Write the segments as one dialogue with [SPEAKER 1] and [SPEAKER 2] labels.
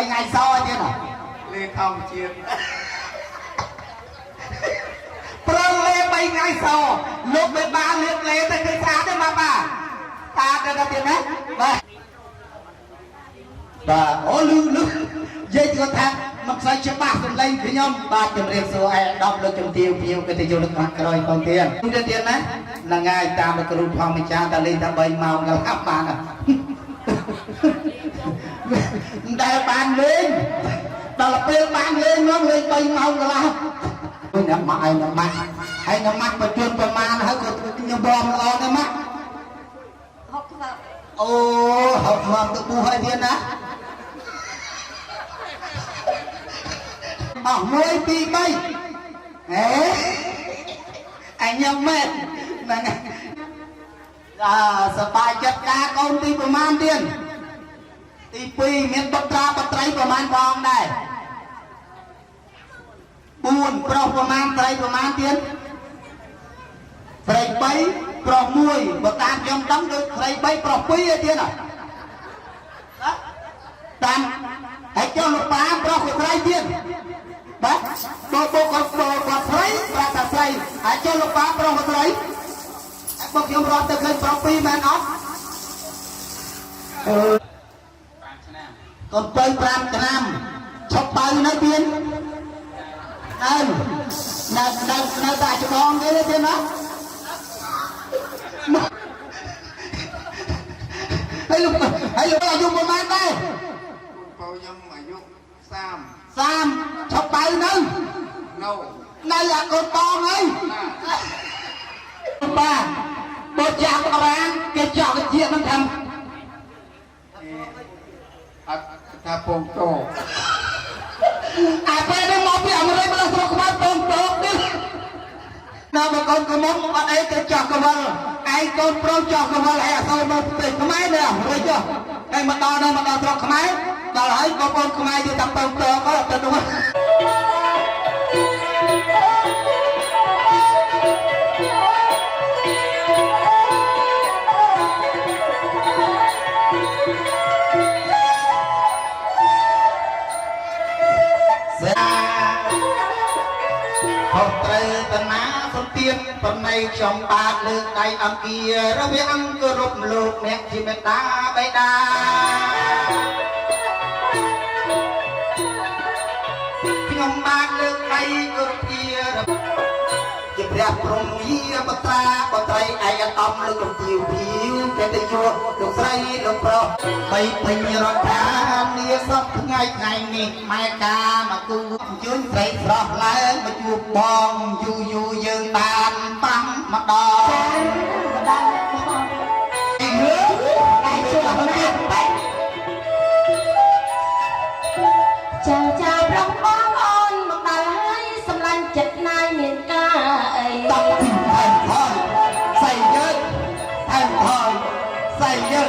[SPEAKER 1] 3ថ្ងៃសទៀតណា
[SPEAKER 2] លេធម្មជាតិ
[SPEAKER 1] ព្រិលលេ3ថ្ងៃសលោកមេបាលៀបលេទៅឃើញស្អាតទេម៉ាបាស្អាតទៅទៀតណាបាទបាទអូលឺលឺនិយាយគាត់ថាមិនសូវច្បាស់សម្លេងខ្ញុំបាទជំរាបសួរឯកឧត្តមលោកជំទាវភ្ញៀវកិត្តិយសលោកខាងក្រោយផងទៀតទៀតទៀតណាហ្នឹងហើយតាមលោកគ្រូផងម្ចាស់តាលេងតែ3ម៉ោងកន្លះបានមិនដែលបានលេងដល់ពេលបានលេងមកលេង3ម៉ោងកន្លះអ្នកម៉ាក់ឯងអ្នកម៉ាក់ហើយអ្នកម៉ាក់បញ្ជូនប្រមាណហើយក៏ខ្ញុំបងល្អណាស់ម៉ាក់
[SPEAKER 3] ហូបធ្វើ
[SPEAKER 1] អូហប់មកទៅប៊ូហើយទៀតណាអស់1 2 3ហេអញញ៉ាំមែនហ្នឹងអាសបាយចិត្តការកូនទីប្រមាណទៀតទី2មានបុត្រាបុត្រីប្រមាណផងដែរ4ប្រុសប្រមាណត្រីប្រមាណទៀតស្រី3ប្រុស1បើតាមខ្ញុំដឹងដូចស្រី3ប្រុស2ឯទៀតណាតាមហើយចុះលោកប៉ាប្រុសក៏ស្រីទៀតបាទបើបុកគាត់បើគាត់ស្រីប្រាប់ថាស្រីហើយចុះលោកប៉ាប្រុសក៏ស្រីហើយបើខ្ញុំរាប់ទៅឃើញប្រុស2មែនអត់អឺ
[SPEAKER 2] 5ឆ្នាំ
[SPEAKER 1] កូនទៅ5ឆ្នាំឈប់បើនៅទៀតនៅនៅនៅនៅតែច្បងគេទេទៀតណាហើយលោកហើយលោកអាយុប្រហែលដែរ
[SPEAKER 2] បើខ្ញុំអាយុ30
[SPEAKER 1] 30ឈប់បើនៅ
[SPEAKER 2] នៅ
[SPEAKER 1] នៅអាកូនបងហើយ
[SPEAKER 2] ណា
[SPEAKER 1] បាទបើចាក់បារាណគេចោះវិជានឹងថា
[SPEAKER 2] អត់ថាពងតោ
[SPEAKER 1] អាពេលនេះមកពីអាមេរិកមកដល់ស្រុកខ្មែរពងតោនេះដល់មកកូនកំមុំអត់អីគេចោះកវលឯងកូនប្រុសចោះកវលឯងអត់សូវមកប្រទេសខ្មែរនៅអាមេរិកចុះឯងមកដល់នៅមកដល់ស្រុកខ្មែរដល់ហើយបងប្អូនខ្មែរយកតែពងតោក៏ទៅនោះសេខុសត្រូវតណាសំទៀនប្រណីខ្ញុំបាទលើកដៃអង្គារវាងគោរពលោកអ្នកជាមេត្តាបិតាខ្ញុំបាទលើកដៃគោរពជាជាព្រះព្រហ្មាបត្រាបត្រីឯកឧត្តមលោកជំទាវភីវកិត្តិយសលោកស្រីលោកប្រុសបីពេញរដ្ឋានាសពថ្ងៃថ្ងៃនេះម៉ែកាមកគូអញ្ជើញស្រីស្រស់ឡើងមកជួបបងយូរយូរយើងបានប្រាំម្ដង
[SPEAKER 3] ម្ដងបង
[SPEAKER 1] អីរឿង
[SPEAKER 3] តែជួបណាបែកចាចាប្រុសបងអូនមកដល់ហើយសម្លាញ់ចិត្តណាយមានការអី
[SPEAKER 1] តបទីថែមថយសៃយើថែមថយសៃយើ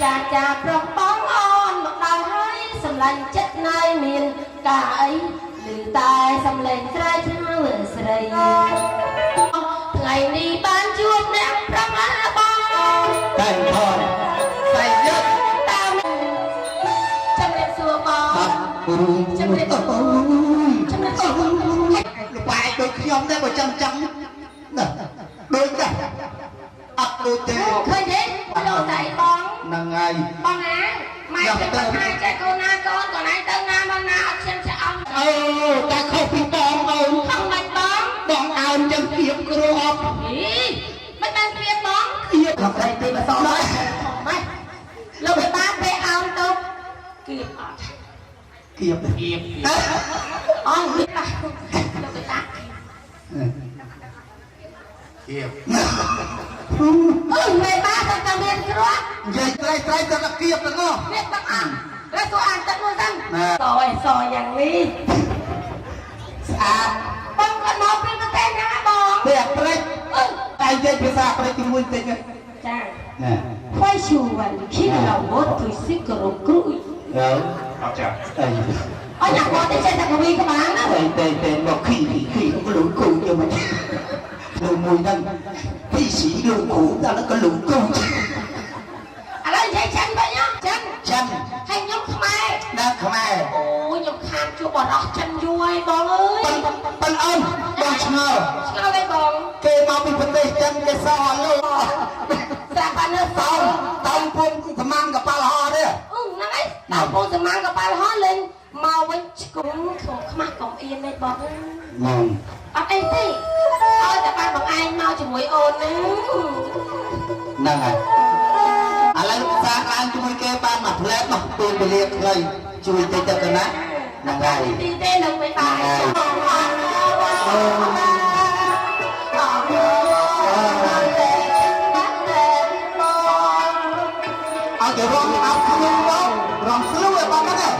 [SPEAKER 3] ចាចាប្រុសបងអូនមកដល់ហើយសម្លាញ់ចិត្តណាយមានការអីឮតែសំឡេងស្រែកឆៅស្រីថ្ងៃនេះបានជួបអ្នកប្រមាណបង
[SPEAKER 1] ថែមថយសៃយើ
[SPEAKER 3] តាមជំរាបសួរបង
[SPEAKER 1] បាទគ្រូ
[SPEAKER 3] ជំរាបសួរជំរាបសួរ
[SPEAKER 1] លោកបែកដូចខ្ញុំដែរបើចាំចាំណាដូចដែរអត់ដូចទេ
[SPEAKER 3] ឃើញទេលោកតែបង
[SPEAKER 1] ហ្នឹងហើយ
[SPEAKER 3] បងណាម៉ែទៅថាចេះកូនណាកូនកូនឯងទៅណាមកណាអត់ឈាមឆ្អឹង
[SPEAKER 1] អូតែខុសពីបងអូន
[SPEAKER 3] ខំមិនបង
[SPEAKER 1] បងអើមចឹងគៀបគ្រប
[SPEAKER 3] អីមិនបានព្រៀបបង
[SPEAKER 1] គៀបលោកស្រីទីបសល់
[SPEAKER 3] ម៉េចលោកទៅបានពេលអោនទៅគៀបអត់
[SPEAKER 1] គៀប
[SPEAKER 2] គៀប
[SPEAKER 3] អងលោកទៅតា
[SPEAKER 2] គៀប
[SPEAKER 3] អឺមេបាទៅតែមានគ្រាប់
[SPEAKER 1] និយាយត្រីត្រីទៅដល់គៀបទាំងអស់
[SPEAKER 3] មានទាំងអស់แล้วตัวอ่านទឹកមួយសិនសអីសយ៉ាងនេះ
[SPEAKER 1] ស្អាត
[SPEAKER 3] បងគាត់មកពីប្រទេសណាបង
[SPEAKER 1] ទេអាព្រិច
[SPEAKER 3] អឺ
[SPEAKER 1] តែនិយាយភាសាអាព្រិចជាមួយបន្តិច
[SPEAKER 3] ចា
[SPEAKER 1] ណា
[SPEAKER 3] ควายชูวันคิดเราวดทุยซิกรุกรุย
[SPEAKER 1] ទៅ
[SPEAKER 2] អត់ចា
[SPEAKER 1] អី
[SPEAKER 3] អញគាត់ទៅចេះតែកវីក្បាលណា
[SPEAKER 1] តែតែតែមកខីខីខីក៏លូគូយកមកលូមួយហ្នឹងពីស៊ីលូគូដល់ក៏លូគូ
[SPEAKER 3] ឥឡូវនិយាយចិនវិញណាចិន
[SPEAKER 1] ចិន
[SPEAKER 3] ហើយខ្ញុំខ្មែរ
[SPEAKER 1] ដល់
[SPEAKER 3] រោះចិនយូរហើយបងអើយ
[SPEAKER 1] ប៉ិនប៉ិនអូនបងឆ្ងល់
[SPEAKER 3] ឆ្ងល់អីបង
[SPEAKER 1] គេមកពីប្រទេសចិនគេសអលូ
[SPEAKER 3] ស្រាប់បាននៅ
[SPEAKER 1] តោតោពុំសមានកប៉ាល់ហោះទេ
[SPEAKER 3] អឺហ្នឹងឯងតោពងសមានកប៉ាល់ហោះលេងមកវិញឆ្គុំខ្ញុំខ្មាស់កុំអៀនទេបង
[SPEAKER 1] ហ្នឹង
[SPEAKER 3] អត់អីទេឲ្យតែបានបងឯងមកជាមួយអូនហ្នឹង
[SPEAKER 1] ហ្នឹងហើយឥឡូវសាកឡើងជាមួយគេបានមួយផ្លែតមកពេលវេលាខ្លីជួយតិចទៅកណាហ្នឹងហើយ
[SPEAKER 3] ទីទេនឹងមិនបាយ
[SPEAKER 1] ឲ្យគេរំអត់ខ្លួនបងរំស្លូឲ្យបងហ្នឹង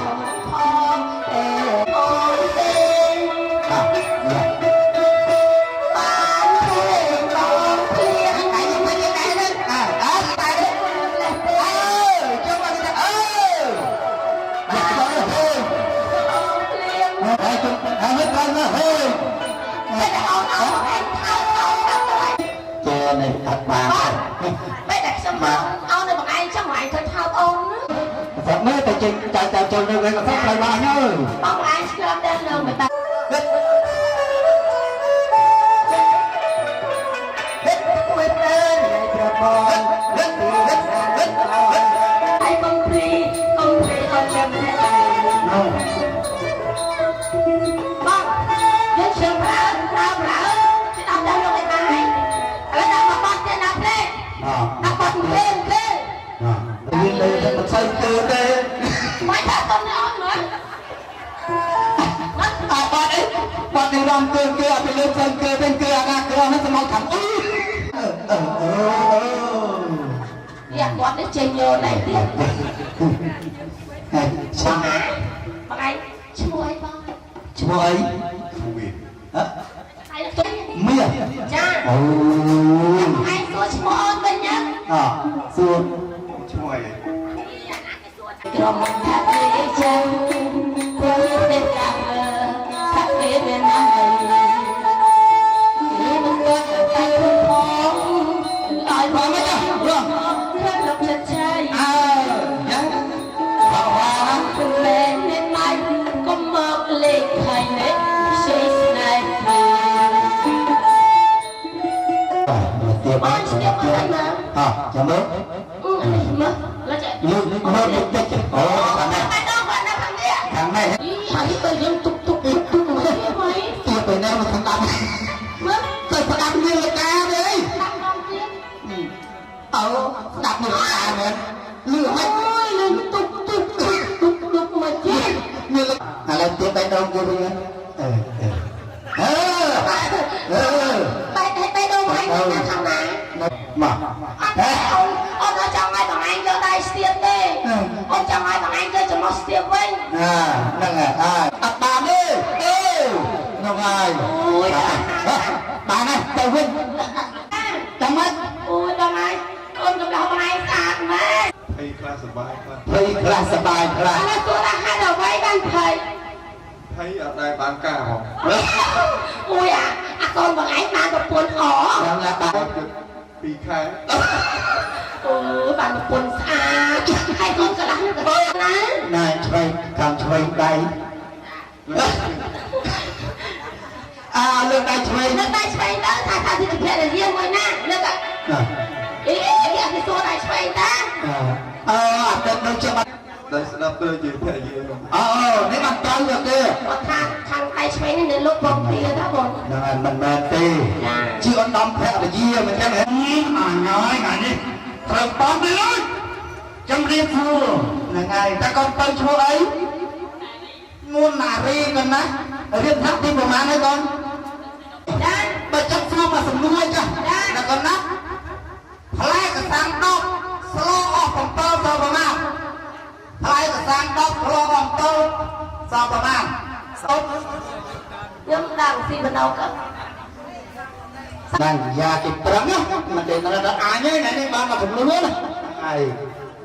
[SPEAKER 1] ចេនេះអត់បាន
[SPEAKER 3] បែរតែខ្ញុំមកអូននៅបងឯងចឹងបងឯងធ្វើថោកអូនណា
[SPEAKER 1] ស្រុកនេះតែចេញចៅចៅចូលនៅវិញក៏ស្រុកផ្លូវបានហើយ
[SPEAKER 3] បងឯងឆ្លងដល់នៅមិនបាន ហើយបងព្រីកុំព្រីអត់ចាំតែឯងបងយើងជឿប្រើប្រើប្រើគេដល់ដល់លោកឯណាហើយឥឡូវដាក់មកបត់ទៀតណាភ្លេដាក់បត់ភ្លេភ្លេ
[SPEAKER 1] វាលើតែមិនសូវទើទេ
[SPEAKER 3] មិនថាតន់អូនមើល
[SPEAKER 1] អាបាត់អីបាត់នេះរំទើគេអត់ទៅលើសូវគេទេគេអាណាក្រនេះសមោខាងអឺអឺអឺ
[SPEAKER 3] យ៉ាគាត់នេះចេញយោណៃទៀត
[SPEAKER 1] ហើយ
[SPEAKER 3] បងណាបងឯងឈ្មោះអីបង
[SPEAKER 1] ឈ្មោះអី
[SPEAKER 2] វី
[SPEAKER 1] ហ៎
[SPEAKER 3] ហើយទៅ
[SPEAKER 1] មាស
[SPEAKER 3] ចា
[SPEAKER 1] អូ
[SPEAKER 3] បងឯងសួរឈ្មោះអូនវិញណា
[SPEAKER 1] អសួរ
[SPEAKER 2] ឈ្មោះអី
[SPEAKER 3] ក្រុមថាគេចឹងព្រោះតែតាមថាគេមានណាស់គេមិនគាត់តែខ្លួនផងឲ្យ
[SPEAKER 1] បងមិនចារំ
[SPEAKER 3] រំលឹកចិត្តឆៃ
[SPEAKER 1] អើយ៉ាងបោះ
[SPEAKER 3] ពុលែននេះម៉ៃកុំមកលេខថៃនេះខ្ចីស្នេហ៍គ្នា
[SPEAKER 1] ទៀត
[SPEAKER 3] បងស្ទាបអត់ណា
[SPEAKER 1] អចាំមើល
[SPEAKER 3] អឺនេះមើលលើច
[SPEAKER 1] លើកមើលតិចអូខាងនេះ
[SPEAKER 3] តែដល់គាត់នៅខាងនេះ
[SPEAKER 1] ខាងនេះ
[SPEAKER 3] អីហើយបើយើងទុកទុកទុកទុកមកទៀតហី
[SPEAKER 1] ទៀតទៅណាមកស្ដាប់
[SPEAKER 3] មើល
[SPEAKER 1] ទៅស្ដាប់នាឡិកាទេ
[SPEAKER 3] ដាក់មកទៀត
[SPEAKER 1] អើស្ដាប់នាឡិកាមែនលឺមិន
[SPEAKER 3] អូយលឺទុកទុកទុកទុកទុកមកទៀត
[SPEAKER 1] នាឡិកាឥឡូវទៀតបេះដូងគេវិញអឺអឺអឺ
[SPEAKER 3] បែកបែកដូងឯងនៅខាងណា
[SPEAKER 1] មក
[SPEAKER 3] អត់ទេអូនអូនអត់ចង់ឲ្យបងឯងយកដៃស្ទាបទេអូនចង់ឲ្យបងឯងយកច្រមុះស្ទាបវិញ
[SPEAKER 1] អាហ្នឹងហើយអត់បានទេអេហ្នឹងហើយ
[SPEAKER 3] អូយ
[SPEAKER 1] បានហើយទៅវិញចាំម៉េច
[SPEAKER 3] អូយបងឯងអូនកំឡោះបងឯងស្អាតមែន
[SPEAKER 2] ភ័យខ្លះសប្បាយខ្លះ
[SPEAKER 1] ភ័យខ្លះសបាយខ្លះ
[SPEAKER 3] ឥឡូវសួរថាហេតុអ្វីបានភ័យ
[SPEAKER 2] ភ័យអត់ដែលបានការហង
[SPEAKER 3] អូយអាអាកូនបងឯងបានប្រពន្ធអ
[SPEAKER 1] ចាំឡាបាន
[SPEAKER 2] គាត់ជិត2ខែ
[SPEAKER 3] អូយបានប្រពន្ធស្អាតហើយកូនកន្លះនោះក៏ណា
[SPEAKER 1] ណែឆ្វេងខាងឆ្វេងដៃអាលើកដៃឆ្វេង
[SPEAKER 3] លើកដៃឆ្វេងទៅថាថាទីភរិយាមួយណាលើក
[SPEAKER 1] ណា
[SPEAKER 3] អីគេគេសួរដៃឆ្វេងតា
[SPEAKER 1] អឺអត់ដូចជាបាត់
[SPEAKER 2] ដែលស្ដាប់ទៅជាភរិយាខ្ញុំ
[SPEAKER 1] អូនេះបានត្រូវទៅទេ
[SPEAKER 3] គាត់ថាខាងដៃឆ្វេងនេះនៅលោកបងទាតាបង
[SPEAKER 1] ហ្នឹងហើយមិនមែនទេជាឧត្តមភរិយាមិនចឹងហ៎
[SPEAKER 4] អញហើយថ្ងៃនេះត្រូវបងទៅលើចំរៀបសួរ
[SPEAKER 1] ហ្នឹងហើយតែកូនទៅឈ្មោះអីងួនណារីកូនណារៀនថ្នាក់ទីប្រហែលហើយកូន
[SPEAKER 3] ចា
[SPEAKER 1] បើចឹងស្ងប់មកសំនួរចាណាកូនណាផ្លែកសាំង10ស្លអស់7សល់ប្រមាណផ្លែកសាំង10ស្លអស់7សល់ប្រមាណសូម
[SPEAKER 3] ខ្ញុំដឹងស៊ីបណ្ដោក
[SPEAKER 1] បានយ៉ាគេប្រឹងណាមិនទេដល់អញទេនេះបានមកចំនួនណាហើយ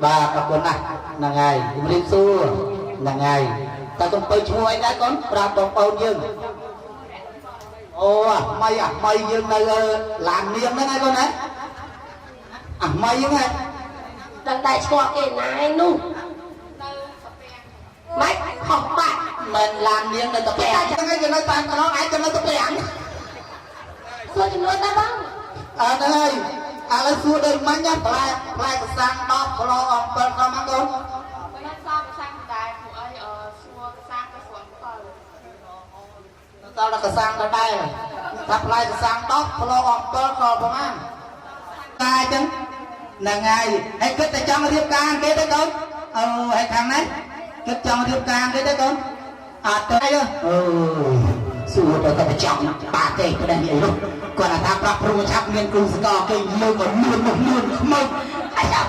[SPEAKER 1] បាទអរគុណណាស់ហ្នឹងហើយជំរាបសួរហ្នឹងហើយតើកុំទៅឈ្មោះអីដែរកូនប្រាប់បងប្អូនយើងអូអាម៉ៃអាម៉ៃយើងនៅឡាននាងហ្នឹងហើយកូនណាអាម៉ៃហ្នឹងហ៎
[SPEAKER 3] ដឹងតែស្គាល់គេណាឯនោះម៉េចខុសបាត់
[SPEAKER 1] មិនឡាននាងនៅតពាំងហ្នឹងឯងគេនៅតាមខ្នងឯងទៅនៅតពាំង
[SPEAKER 3] សួរចំនួនដែរបង
[SPEAKER 1] អើហ្នឹងហើយឥឡូវសួរដូចមិញណាផ្លែផ្លែកសាំង10គីឡូអំពិលខំមកកូន
[SPEAKER 5] មិនសល់កសាំងដែរពួកអីអឺសួរកសាំងទៅសួរអំពិល
[SPEAKER 1] តដល់កសាំងដដែលថាផ្លែកសាំង10គីឡូអំពិលក៏ប្រហែលតែអញ្ចឹងហ្នឹងហើយហើយគិតតែចង់រៀបការគេទេកូនអូហើយខាងនេះគិតចង់រៀបការគេទេកូនអត់ទេអូសួរទៅក៏ប្រចាំបាទទេក្តេះអីនោះគាត់ថាប្រាប់ព្រមឆាប់មានគ្រូសកលគេលើកឲ្យលឿនមកលឿនខ្មោច
[SPEAKER 3] អាយ៉ា